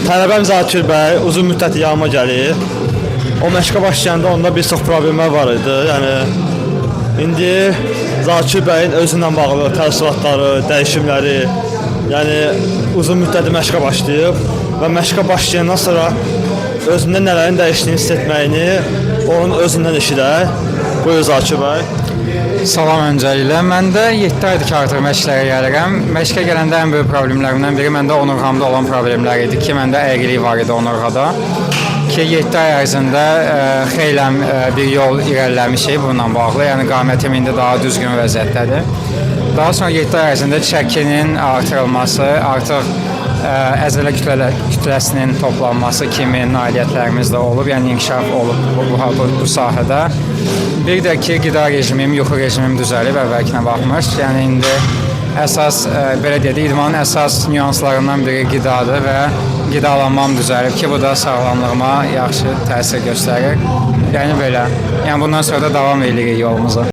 Tələbəm Zakir bəy uzun müddət yanıma gəlir. O məşqə başlayanda onda bir çox problemlər var idi. Yəni indi Zakir bəyin özünlə bağlı təəssüratları, dəyişimləri, yəni uzun müddətli məşqə başlayıb və məşqə başlayandan sonra özündə nələrin dəyişdiyini hiss etməyini onun özündən eşidək. Buyur Zakir bəy. Salam öncəliklə. Məndə 7 aydır ki, artıq məşqlərə gəlirəm. Məşqə gələndə ən böyük problemlərimdən biri məndə onurğamda olan problemlər idi ki, məndə əyrilik var idi onurğada. Ki 7 ay ərzində xeyləm bir yol irəliləmişik bununla bağlı. Yəni qamətim indi daha düzgün vəziyyətdədir. Daha sonra 7 ay ərzində çəkinin artırılması, artıq əzələ kütləsinin toplanması kimi nailiyyətlərimiz də olub, yəni inkişaf olub bu sahədə. Bir də ki, qida rejimim, yuxu rejimim düzəlib əvvəlkinə baxmış. Yəni indi əsas belə deyək də, idmanın əsas nüanslarından biri qidadır və qidalanmam düzəlib ki, bu da sağlamlığıma yaxşı təsir göstərir. Yəni belə. Yəni bundan sonra da davam edirik yolumuza.